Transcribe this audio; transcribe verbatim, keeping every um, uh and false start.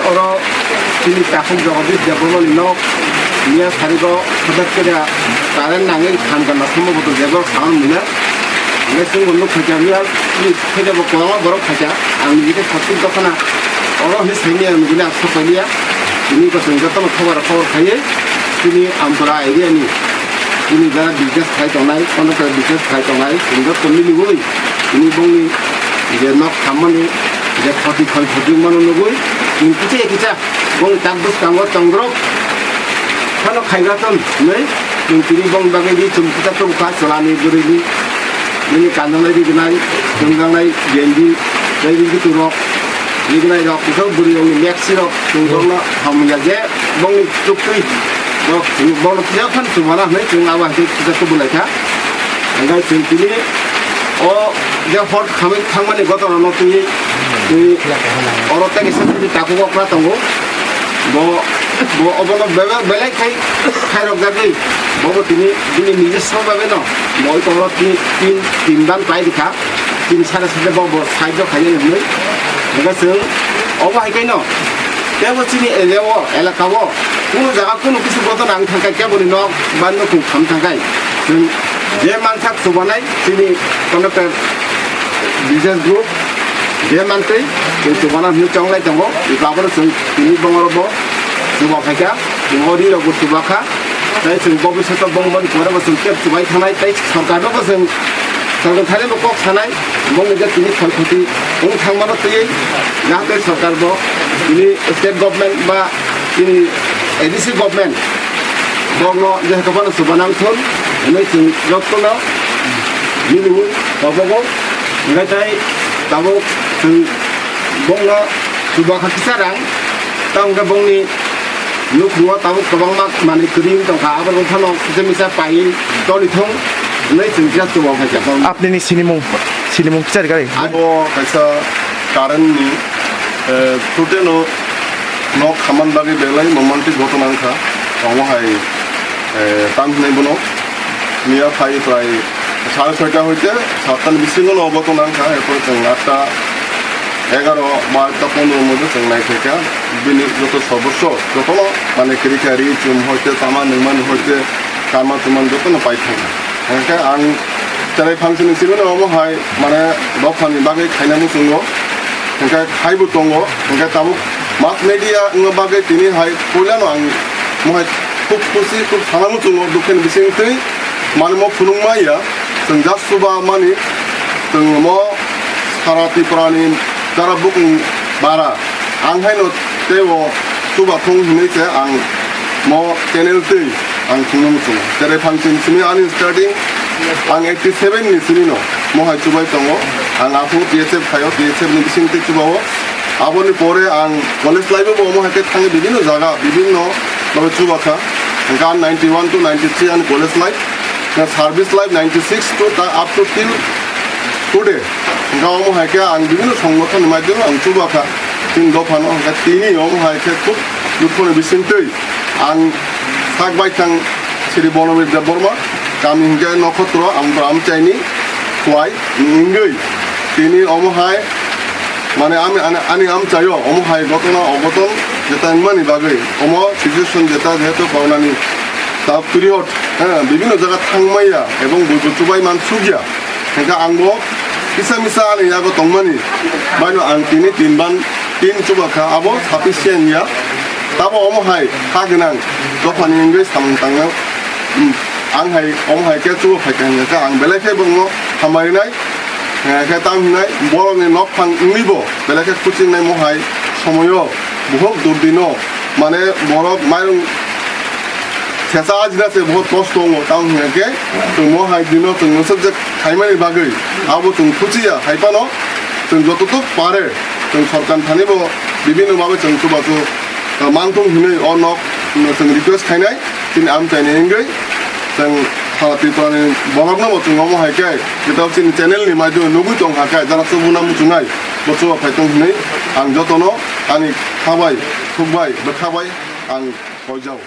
Oro chini takhuk Jagadish Debbarmani nok miya sarigo hodak khe current nangwi khan kana somboboto Debbar khan mila. Hingke chwngbo nuk khaikha miya, chini khaidabo kwbangma borok khaikha. Ang nini khe satung dokhana oro hinwi saimanya nugwi ang sok pailiya. Tini bo chwng jotono khobor khobor khaiwi chini Amtara area ni chini jara business khai tongnai, kono khe business khai tongnai, chwng joto miliwi tini bongni je nok khammani je khoti khon khoti mano nugwi chwng kisa kisa bongni tak bwskango tongdrop phano khaibraton hinwi chwng tini bongni bagwi ri chum kisa tongkha chwlani bwrwini nini kanjanai rignai chumjaknai genji tei ri guturok rignai rok kisa bwrwi rokni meksi rok chwng bongno hamya je bongni chuktwi rok chwng bongno kisa phano chumana hinwi chwng abo hai khe kisa tubulaikha. Hingke chwng tini o je hor khamwi thangmani gotorno twi, twi oro tei kaisa tini takhuk okra tongo. Bo, bo obono bebe-, belai khai, khairokjagwi bobo tini bini nijoswo bagwino bo oi tongro tin, tin, tin ban pai rikha. Tin sare sade bo, bo side o khainani hwnwi. Hingke chwng obo hai khe no tebo chini area o, elaka o, kunu jaga kunu kisu bodol nang thangkha, keboni nok ba nukhung tham thangkha. Chwng je mansak chubanai chini contractor business group je mantwi chwng chubana hwnwi chonglai tongo. Iko abono chwng tini bongoro bo chuba phaikha, chwng o ri rok bo chuba kha. Tei chwng bobiswato bong boni pore bo chwng tep chubai thangnai tei sorkarno bo chwng, sorkar thani bo kok sanai, bongni je tini khoi khoti wng thangmano twiwi jahate sorkar bo tini state government ba chini A D C government borokno je haikhe phano chuba nang thun hinwi chwng jotono nini mung kobogo hingkhai tei tabuk chwng bongno chuba kha kisa rang tamo hwnkhe bongni nukhungo tabuk kwbangma manwi kwrwi wng tongkha abo wng phano kisa misa paiwi toni thung hinwi chwng kisa chuba kha kha. Apnini sinimung, sinimung kisa rwgwi. Abo kaisa current ni, eh, through no nok khaman bagwi belai romantic ghotona wngkha. Omo hai, eh, tam hinwi bono miya phai prai sare soita hoite satta ni bisingo no obo tong wngkha. Erpore chwng atta, egaro, barota, pondro moddhe chwng naikhaikha. Bini joto sobosso, jotono mane kwrwikha, ri chum hoite, tama nungmani hoite, kama chuman jotono paithakha. Hingkhe ang cherai phansini simi no omo hai mane dophani bagwi khaina muchungo, hingkhe khaibo tongo, hingkhe tabuk mass media wngma bagwi tini hai puilano ang mohai khub khusi, khub sana muchungo, dukheni bisingtwi mane mo phunukma ya, chwng just chuba mani, chwng mo sara Tripurani jara bukung bara, ang haino teibo chuba thung hinwi se ang mo channel twi ang thungno muchungo. Cherai phansini simi ani starting ang eighty seven ni simi no mohai chubai tongo. Ang aphuru T S F phaio, T S F ni bisingtwi chubao. Aboni pore ang college life o bo omo hai khe thangwi bibinno jaga, bibinno babe chuba kha. Hingkhe ang ninety one to ninety three ani college life, service life ninety six to ta up to till today. Hingkhe omo hai khe ang bibinno songothon ni maidhyame ang chuba kha. Tin dophano hingkhe tini omo hai khe khub dukhu ni bisingtwi ang sak baithang Sri Bonobir Debbarma, kami hingkhe Nokhotro, Amtara Amchaini, Khwai, ni wngwi tini omo hai, mane, ami, ani, ani amchaio omo hai ghotona ogoton jeta wngmani bagwi, omo situation jeta jehetu corona ni ta period, eh, bibinno jaga thangmaya ebong buibu chubai mansukya, hingkhe angbo kisa misa ani yago tongmani baino ang tini tin ban tin chuba kha, abo sufficient ya. Tabo omo hai ha gwnang dophani wngwi samung tangna, um, ang hai omo hai khe chuba phaikha hingkhe ang belai khe bongno hambai rwnai. Eh, khe tamo hinai borokni nok phang wngwibo belai khe kuching nai mohai somoyo bohok durdino, mane borok mairung thesa ajina se bohok kosto wngo, tamo hingkhe chwng mohai dino chwng nwswk je khaimani bagwi abo chwng kuchiya, hai phano chwng jototok pare chwng sorkar thani bo bibinno babe chwng chubachu, eh, mangthung hinwi o nok no chwng request khainai. Chini amchaini wngwi chwng sara Tripurani borokno bo chwng omo hai khe, jeta chini channel ni maidhyame nugwi tong kha khe, jara chubuna muchungnai bo chuba phai tong hinwi ang jotono ani khabai, khukbai, bwkhabai ang koijao.